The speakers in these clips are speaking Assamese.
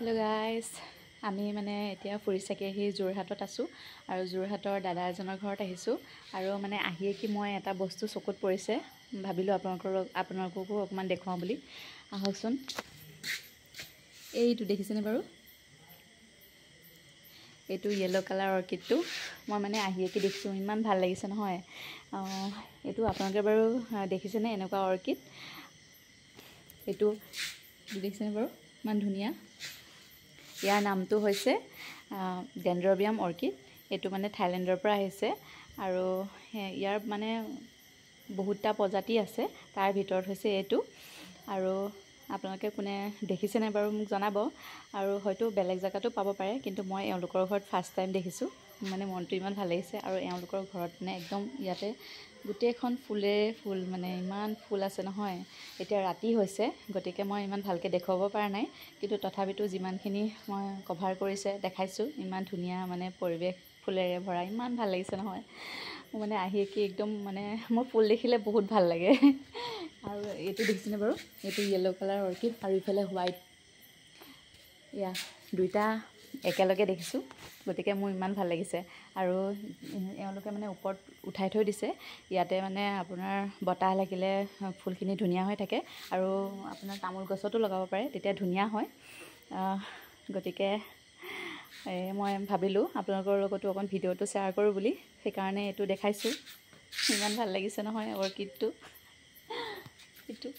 হেল্ল' গাইজ, আমি মানে এতিয়া ফুৰি চাকি আহি যোৰহাটত আছোঁ আৰু যোৰহাটৰ দাদা এজনৰ ঘৰত আহিছোঁ। আৰু মানে আহিয়ে কি মই এটা বস্তু চকুত পৰিছে, ভাবিলোঁ আপোনালোককো অকণমান দেখুৱাওঁ বুলি। আহকচোন, এইটো দেখিছেনে বাৰু? এইটো য়েল্ল' কালাৰ অৰ্কিডটো মই মানে আহিয়ে কি দেখিছোঁ, ইমান ভাল লাগিছে নহয়। এইটো আপোনালোকে বাৰু দেখিছেনে এনেকুৱা অৰ্কিড? এইটো দেখিছেনে বাৰু? ইমান ধুনীয়া। ইয়াৰ নামটো হৈছে ডেণ্ড্ৰবিয়াম অৰ্কিড। এইটো মানে থাইলেণ্ডৰ পৰা আহিছে আৰু ইয়াৰ মানে বহুতটা প্ৰজাতি আছে, তাৰ ভিতৰত হৈছে এইটো। আৰু আপোনালোকে কোনে দেখিছেনে বাৰু মোক জনাব। আৰু হয়তো বেলেগ জেগাতো পাব পাৰে, কিন্তু মই এওঁলোকৰ ঘৰত ফাৰ্ষ্ট টাইম দেখিছোঁ, মানে মনটো ইমান ভাল লাগিছে। আৰু এওঁলোকৰ ঘৰত মানে একদম ইয়াতে গোটেইখন ফুলেৰে ফুল, মানে ইমান ফুল আছে নহয়। এতিয়া ৰাতি হৈছে, গতিকে মই ইমান ভালকৈ দেখুৱাব পৰা নাই, কিন্তু তথাপিতো যিমানখিনি মই কভাৰ কৰিছে দেখাইছোঁ। ইমান ধুনীয়া মানে পৰিৱেশ, ফুলেৰে ভৰা, ইমান ভাল লাগিছে নহয়। মোৰ মানে আহি কি একদম মানে মোৰ ফুল দেখিলে বহুত ভাল লাগে। আৰু এইটো দেখিছেনে বাৰু? এইটো য়েল্ল' কালাৰ অৰ্কিড আৰু ইফালে হোৱাইট, এয়া দুইটা একেলগে দেখিছোঁ, গতিকে মোৰ ইমান ভাল লাগিছে। আৰু এওঁলোকে মানে ওপৰত উঠাই থৈ দিছে, ইয়াতে মানে আপোনাৰ বতাহ লাগিলে ফুলখিনি ধুনীয়া হৈ থাকে। আৰু আপোনাৰ তামোল গছতো লগাব পাৰে, তেতিয়া ধুনীয়া হয়। গতিকে মই ভাবিলোঁ আপোনালোকৰ লগতো অকণ ভিডিঅ'টো শ্বেয়াৰ কৰোঁ বুলি, সেইকাৰণে এইটো দেখাইছোঁ। ইমান ভাল লাগিছে নহয় অৰ্কিডটো। এইটো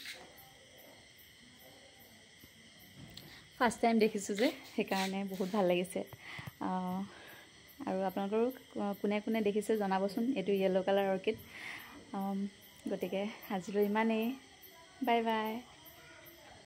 ফাৰ্ষ্ট টাইম দেখিছোঁ যে, সেইকাৰণে বহুত ভাল লাগিছে। আৰু আপোনালোকৰো কোনে কোনে দেখিছে জনাবচোন এইটো য়েল্ল' কালাৰ অৰ্কিড। গতিকে আজিলৈ ইমানেই, বাই বাই।